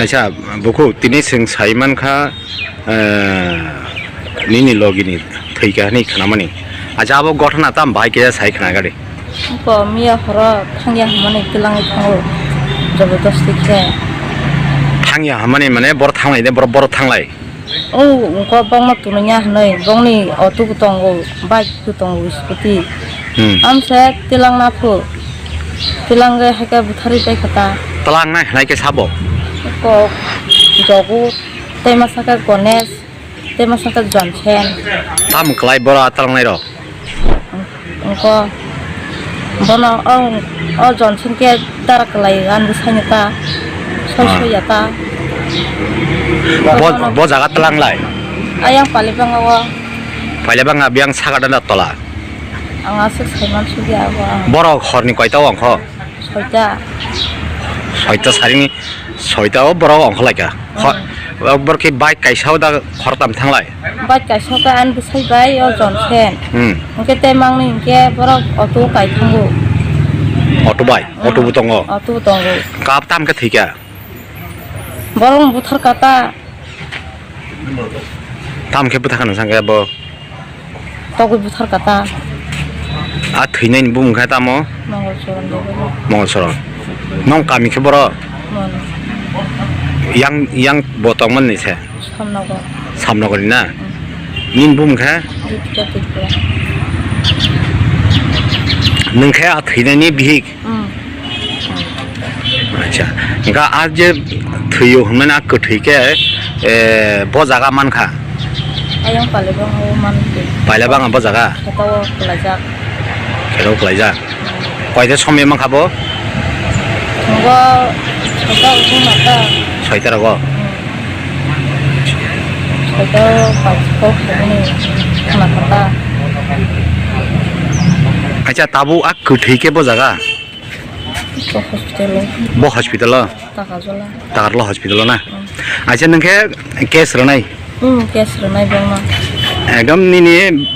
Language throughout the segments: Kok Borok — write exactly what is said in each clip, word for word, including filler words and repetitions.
Acha, bukhuk, tini chwng sai mankha, eh, nini logini thwikha hwnwi khnamani. Acha, abo gothana tam bahai khe sai khna gari. Ko miya horo thangya hwnmani twlangwi thango, jobodosti khe. Thangya hwnmani mane boro thanglai de, boro, boro thanglai? O, wngkha bokno tunui ya hwnwi, bokni auto bo tongo, bike bo tongo, scooty. Hmm. Amse twlangna phu, twlangwi haikhe butharwi paikha ta. Twlangnai hwnai khe sabo? Kok, Jogu, tei masa khe Ganesh, tei masa khe Jonsen. Tamo kwlai boro a twlangnai rok? Wngkha bono o, o Jonsen khe dara kwlai ani bwsai no ta, soi Ah. soi ya ta. Bo, Bono bo jaga twlanglai? Ayang Palibanga o. Palibanga biyang saka dana tola? Ang aswk saiman sugya abo ang. Borok horni koita o ongkho? Soita. Soita sarini, soita o borok ongkho laika. Kho-, Hmm. Borok khe bike kaisa o da khoroktam thanglai? Bike kaisa o khe ani bwsai bai o Jonsen. Hmm. Hwnkhe tei mangni hwnkhe borok auto kai thango. Auto bai? Hmm. Auto bo tongo? Auto bo tongo. Kap tam khe thwikha? Borok buthar kha ta. Tam khe bwtha khana sangkhe bo? Togwi buthar kha ta. A thwinaini bumung khe tamo? Mongol Soron Debbarma. Mongol Soron. Nong kami khe boro? Mon. Yang, yang bo tongmani se? Samnogor. Samnogor ni na? Hmm. Nini bumung khe? Jyotika Tripura. Nwng khe a thwinaini bihik? Hmm. Acha, hwnkha a je thwiyo hwnmani a kwthwi khe, eh, bo jaga mankha? Ayang Palibang o mankhe. Palibang bo jaga? Khetao kwlaijak. Khetao kwlaijak. Koita somoi mankha bo? Bo khetao wngkha. Soita rogo? Hmm. Soita pachkok hwnwi khna kha ta. Acha, tabuk a kwthwi khe bo jaga? Bo hospital o. Bo hospital o? Takarjala. Takarjala hospital o na? Mm. Acha, nwng khe case rwnai? Mm, case rwnai bangma. Ekdom nini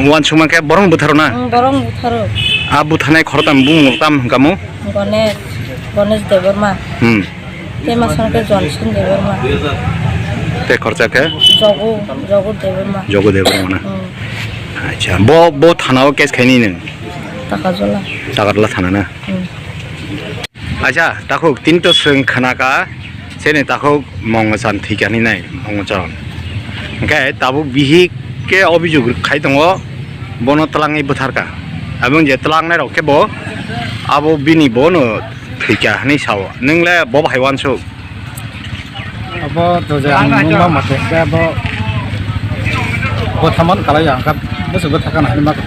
uansukma khe borok butharo na? Mm, borok butharo. A butharnai khoroktam bumung tam hwnkha mo? Ganesh, Ganesh Debbarma. Hmm. Tei masa khe Johnson Debbarma. Tei khoroksa khe? Jogu, Jogu Debbarma. Jogu Debbarma na? Hmm. Acha, bo, bo thana o case khaini nwng? Takarjala. Takarjala thana na? Hmm. Acha, takhuk tini to swng khana ka, seni takhuk Mongochan thwikha hinwi nai, Mongochon. Hwnkhe tabuk bihik khe obijog khai tongo, bono twlangwi bwtharkha. Aboni je twlangnai rok khe bo, abo bini bono thwikha hinwi sao. Nwng le bo bahai uansuk? Abo to je ang nungma mate khe abo bwthaman kalai ang kha, bwswk bwtha kana hinwi ma kha.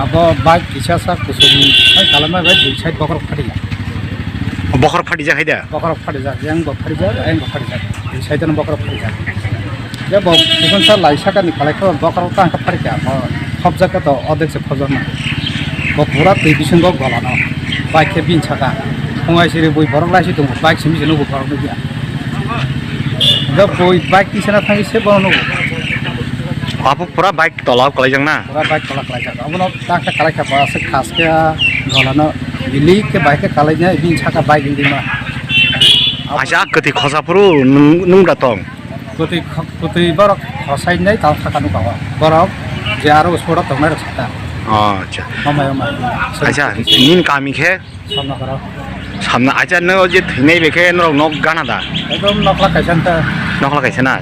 Abo bike kisa sak kusum hai kalai ma bai dui side bokhorok phadi. Bokhorok phadi jak hai da? Bokhorok phadi jak, yang bo phadi jak, yang bo phadi jak. Dui side no bokhorok phadi jak. Je bo chikon sa lai saka ni kalai kha bokhorok ta ang kha phadi kha. Bo khop jak kha to odek se khop jak na. Bo pura twi bisingo gola no. Bike khe bin saka. Phungai siri bui borok lai si tongo, bike simi se nugo borok nugya. Hwnkhe bui bike tisana thangwi se bono nugo. Abo pura bike tola o kwlaijak na? Pura bike tola kwlaijak. Abono ta khe kwlai kha ba se khas khe golano bili khe bike khe kwlainai bini saka bike wngwi ma. Aisa kwtwi khosa phuru nung, nung da tong? Kwtwi kho-, kwtwi borok khosai nai tal saka nukha o. Borok je aro spot o tongnai rok saka. Oh, acha. Hambai, hambai. Acha, nini kami khe? Samna kara. Samna, acha, no je thwinai bekhe norok nok gana da? Ekdom nokla kaisa ta. Nokla kaisa na?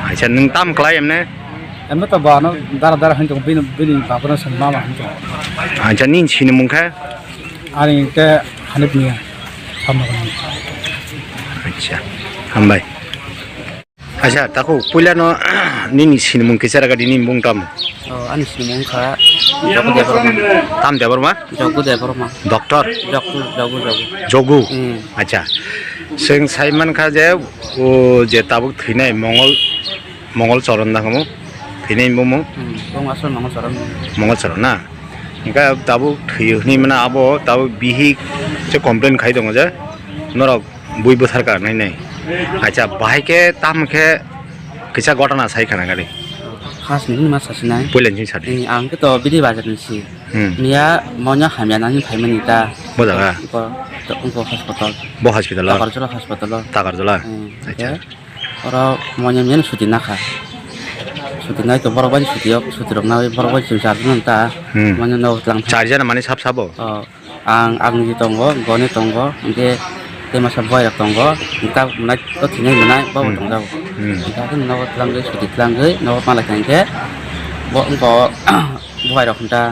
Acha, nwng tam kwlai emne? Emne to ba no dara dara hin tong bini, bini baba no sen mama hin tong. Acha, nini sinimung khe? Ani ke Hanif Miya. Samna kara. Acha, hambai. Acha, takhuk puila no nini sinimung kisa raga di, nini mung tam? Oh, ani sinimung kha Jogu Debbarma. Tam Debbarma? Jogu Debbarma. Doctor? Jogu, Jogu, Jogu. Jogu? Hmm. Acha. Seng sai man kha je o je tabuk thwinai Mongol, Mongol Choron da kamo? Thwinai bumung? Hmm, bung asal Mongol Choron. Mongol Choron na? Hingkha tabuk thwiyo hinwi mano abo tabuk bihik se complain khai tongo je norok bui bwthar ka nai nai. Acha, bahai khe tam khe kisa gotana sai khana gari. Khas ni ma sasinai. Puila ni sadi. Ni ang khe to bidi bazar ni si. Hmm. Miya mono hamya nani phaimani ta. Bo jaga? Bo, bo hospital. Bo hospital o? Takarjala hospital o. Takarjala? Hmm. Acha. Oro monya miyan suti nakha. Suti nai to borok bai suti yok, suti rok nai borok bai chwng charjon ta. Hmm. Monya no tlang. Charjon mani sab sabo? Oh. Ang, ang ni tongo, goni tongo, hingke tei masa boy rok tongo, hingke tak mwnai to thwinai mwnai bo bo Hmm. tongjago. Hmm. Hingke hakhe nogo twlangwi, suti twlangwi, nogo malai kha hingke bo wngko boy rok hwnta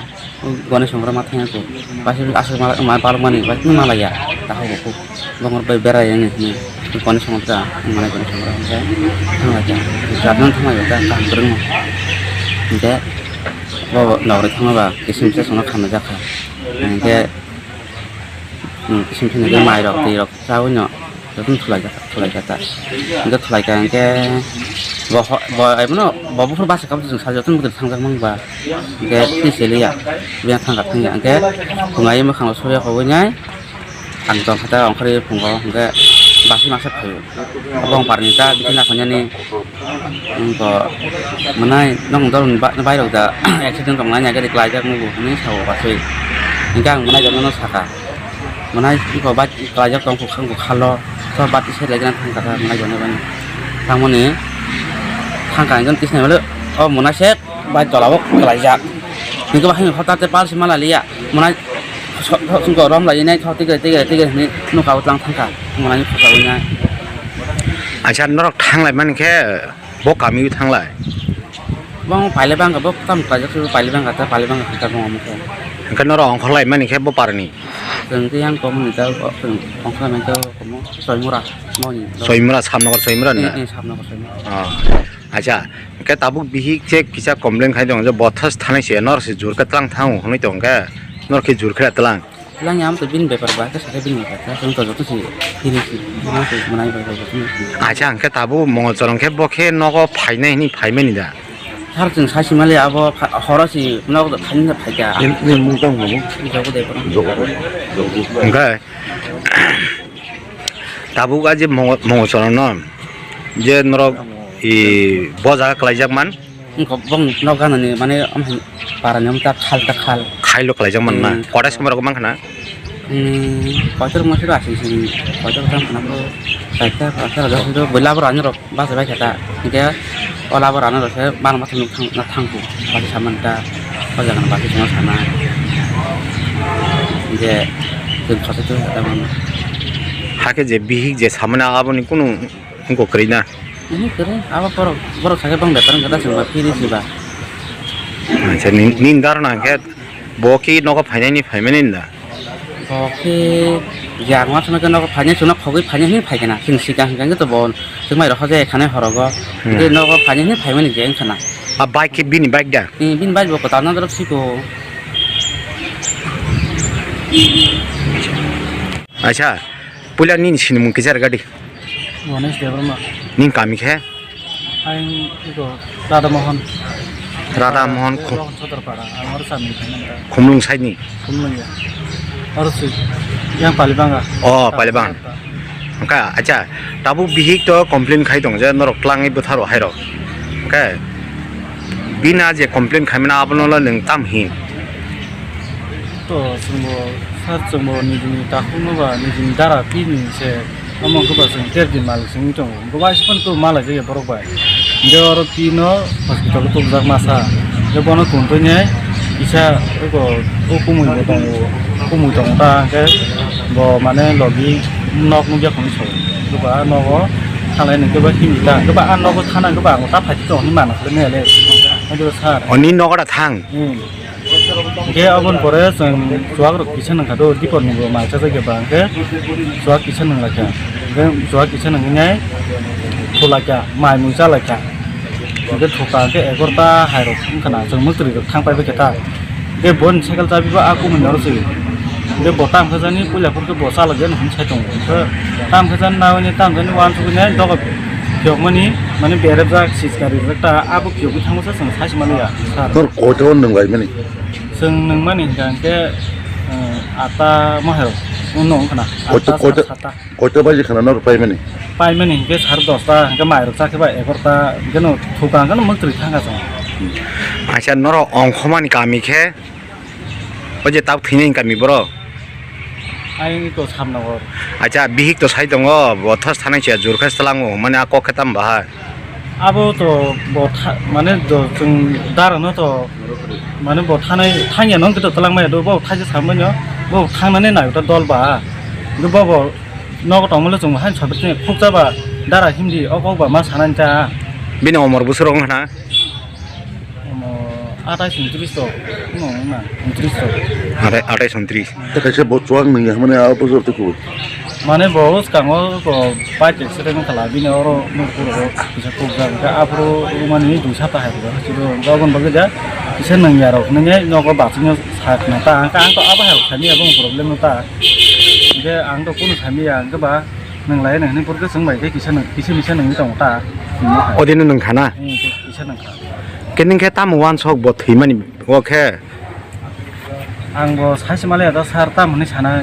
goni songra ma thangya ko. Basi aswk ma, ma palmani, basi malaya, takhuk bukhuk, bongor bai berai ya ni, goni songra, mwnai goni songra hingke thanglai kha, jatno thanglai kha, kaham kwrwngno. Hingke bo nogri thangma ba kisim se sono khamjak kha. Hingke Hmm, kisim sini ke mai rok, twi rok, chawi no, jotono thulai kha, thulai kha ta. Hingke thulai kha hingke bo ho-, bo, ai bono, bo buphuru basa kabo chwng sa jotono bwtwi thangjak mang ba. Hingke twi se liya, biyang thangkha thangya hingke, thungai mwkhang soya kogoi nai, ang tong kha ta ongkhorwi phungo hingke basi masa phaio. Bong parni ta bithi nakhonyani. Wngkha mwnai nwng dol ba-, bairok da accident tongnai ya gari klaijak nugo hinwi sao basui. Hingke ang mwnai jonono saka. Mwnai wngkha bike klaijak tong kha wngkha khalo. To bati se laigra thangkha ta mwnai jono bai. Tangmani thangkha hingke tisnai male o mwnai se. Bai tola o kwlaijak. Hingke bo haino hotate pal se mala liya. Mwnai so-, so-, songko rom lai nai thok tigre, tigre, tigre hinwi nokha o tlang thangkha. Mwnai ni khosa wi nai. Acha norok thanglai mani khe bo kami o thanglai? Bo pailai bangkha, bo tam kwlaijak se pailai bangkha, ta pailai bangkha khe ta bo omo khe. Hingke norok ongkhorlai mani khe bo parni? Chwng tei yang komoni ta, chwng ongkhorlai mani ta omo Soimura, moni. Soimura, Samnogor Soimura na? Eh, eh, Samnogor Soimura. Oh. Acha, hingke tabuk bihik je kisa complain khai tongo je bothas thanai se, nor se jur khe tlang thango hwnwi tong khe, nor khe jur khe tlang. Tlang ya, amo to bini bepar ba, khe sakhe bini bepar, khe chwng to joto se phiri se, ma se manai bai bai joto se. Acha, hingke tabuk Mongol Chorong khe bo khe nogo phainai hwnwi phaimani da? Sar chwng sai simali abo pha-, horo si nogo phainai phaikha. Nini, nini mung tamo? Jogo de bono. Jogo, jogo. Hingke tabuk a je Mongo-, Mongochorong no je norok i bo jaga kwlaijak man? Wngkha bong nok ganani mane amhai parani amta khal ta khal. Khailo kwlaijak man na? Hmm. Kotai somoi rok mankha na? Hmm, kotor motor asing sini kotor tam khana ko kaita kotor ada itu bela berani rok. Bachai bai kha ta, hingke o laborano rw khe bana bathang nuk thang, na thangkhu, bachai samani ta, o jaga no bachai tongma sana, hingke chwng khosai tong kha ta mano. Hakhe je bihik je samani aboni kunu wngkok kwrwi na? Nini kwrwi, abo borok, borok sakhe bang bepar wngkha ta chwng ba phiri si ba. Acha, ni, nini daro na khe bo khe nogo phainani phaimani da? Bo khe yang ma thangma khe nogo phainai chwngno khogwi phainai hinwi phaikha na. Chwng sikang hwnkha khe to bo chwngmai rokha je khanai horogo. Hmm. Tei nogo phainai hinwi phaimani je wngkha na. A bike khe bini bike da? Ee, bini bike bo kwtal na dorok siko. Acha, puila nini sinimung kisa rwgadi. Ganesh Debbarma. Nini kami khe? Ang iko Radha Mohan. Radha Mohan Khu-, Rohan Sodorpara, ang oro Chami khainang ta. Khumlung side ni? Khumlung ya. Oro si, yang Palibanga. Oh, Palibanga. Wngkha, acha, tabuk bihik to complain khai tong je norok tlangwi bwtharo hairok. Wngkha, bina je complain khaimani abono le nwng tam hin? To chwngbo sir, chwngbo nijini takhukno ba nijini dara pini se omo wngkha ba chwng ter din malik se wngwi tongo. Bo bai se phano malai jaya borok bai. Hingke oro pino hospital o tubujak masa. Hingke bono tongtwini kisa eko o kumui bo tongo. Kumui tongo ta hingke bo mane logi nok nukya khoni so. Hingke ba nogo thanglai nungke ba himita. Hingke ba a nogo thana hingke ba ang ta phaidi tongo hinwi mano le mele. Hingke ba sir. Oni nogo da thang. Hmm. Hingke aboni pore chwng chuwak rok kisa nangkha do, dipor ni bo mai chajak ya ba hingke chuwak kisa nanglaikha. Hingke chuwak kisa nangwi nai thulaikha, mai mui chalaikha. Hingke thukha hingke egarota hai rok wngkha na, chwng mwtwrwi rok thang pai baikha ta. Hingke boni cycle chabi bo a kumui ni oro se. Hingke bo tam khe jani puila phuru khe bo chalok ya hinwi sai tongo. Hingke tam khe jani nawi ni tam jani uansugwi nai doga phiyokmani mane berajak sis gari rok ta abo phiyogwi thango se chwng sai se mani ya. Sir. Tor koito nwng laimani? Chwng nwngmani hingka hingke, eh, atta moher uno wngkhana. Koito, atta koito, sata. Koito baji khana noro paimani? Paimani hingke sar dosta, hingke mairok chakhe ba egarota, hingke no thuka hingke no mwtwrwi thangkha chwng. Acha, noro ongkhomani kami khe, o je tabuk thwinani kami boro? Ayang iko Samnagar. Acha, bihik to sai tongo, bo thas thanai siya jur khe tlango, mane a kok khe tam bahai. Abo to bo tha-, mane do chwng dara no to, mane bo thanai thangya no to twlang maya do, bo thaisa sambai no, bo thangnani nai ta dol ba. Do bo bo nogo tongmole chwng han sabit khuk jaba dara hindi o kok ba ma sanani ta. Bini omor busur wng khna? Omo, atais untris to, no, na, untris to. Atai-, atais untris. Ta kaisa bo chuwak nung ya, mane, a bosor tuku. Mane, bo swkango ko bike accident wngkha la, bini oro nukphuru kisa kukjak, hwnkhe aphuru mani dui sata hai rwjak, hachiro jabon bagwi ja kisa nung ya rok nungya nogo bachino sakna ta, hwnkhe ang to abo hai rok sani abo problem no ta, hwnkhe ang to kunu sani ya, hwnkhe ba nung lai nang hwnwi porkhe chwng bai khe kisa nung, kisa misa nungwi tongo ta, hinwi hai. Odino nung khana? Hmm, kisa nung kha. Khe nung khe tamo uansok bo thwimani o khe? Ang bo saisi maliya da sir, tam hwnwi sanai.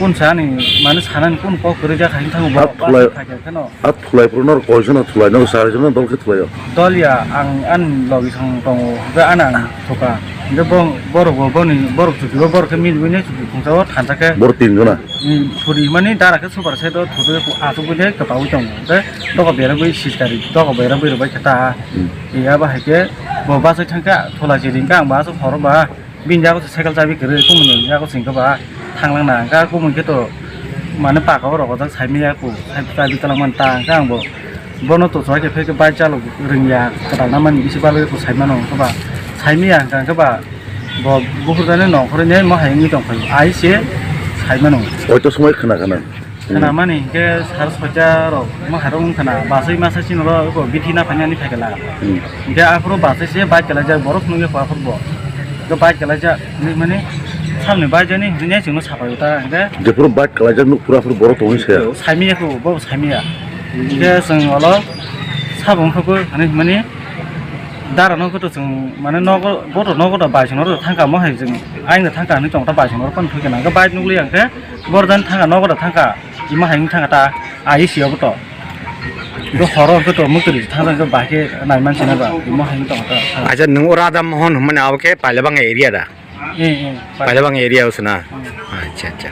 Kun sa ani, mane sanani kun kok kwrwi jak hai thango bo. A thulai, thakya kheno. A thulai phuru nor koisono thulai, nor sarisono dol khe thulai o. Dol ya, ang ani logi song tongo, hwnkhe ani ang thoka. Hwnkhe bo, borok bo, boni, borok chuki bo, borok khe mil buine chuki khungsa o thansa khe. Borok tin jona. Hmm, suri mani dara khe super set o thudui achuk buine kwpaui tongo. Hwnkhe doko beragwi siskari, doko beragwi rwbai khe ta. Hmm. Iya bahai khe bo bachai thangkha, thola chiri hwnkha ang bachai horo ba. Bini yago se cycle chabi kwrwi, kumuni yago se hwnkhe ba thanglang na hwnkha, kumui khe to mane paka o rok ojak saimanya ku, sai chabi twlang man ta hwnkha ang bo. Bono to chwrai khe phai khe bike chalok rwngya, kwtal na mani bisi balwi khe saimano hwnkha ba saimanya hwnkha hwnkhe ba bo buphur jani nongkhorwi nai mo hai wngwi tongkha, ai se saimano. Oito somoi khna khna. Khwnamani hinkhe sar soita rok mwkhai rok wngkha na, bachai masa chini oro eko bithi naphainani phaikhe la. Hmm. Hinkhe aphuru bachai se bike kwlaijak, borok nukya kho aphuru bo. Hinkhe bike kwlaijak hinwi mani samni bike jani hinwi chwngno sapai ta hinkhe. Jephuru bike kwlaijak nuk phuru aphuru borok tongwi saya. Saimanya kho, bo saimanya. Hinkhe chwng olo sabo wngkha kho hinwi mani dara no kho to chwng mane nogo, bo to nogo da bike no thangkha mo hai chwng aing da thangkha hinwi tong ta bike no phano thangkha na. Hinkhe bike nukliya hinkhe Borok jani thangkha, nogo da thangkha, imo hai wng thangkha ta, ai si obo to. Bo horo hwnkhe to mukti ri thangkha, hwnkhe bahai khe nai mansi na ba, imo hai wng tongkha ta. Acha, nwng o Radha Mohon hwnmani abo khe Pailabang area da? Eh, eh, Pailabang area o se na? Hmm. Acha, acha.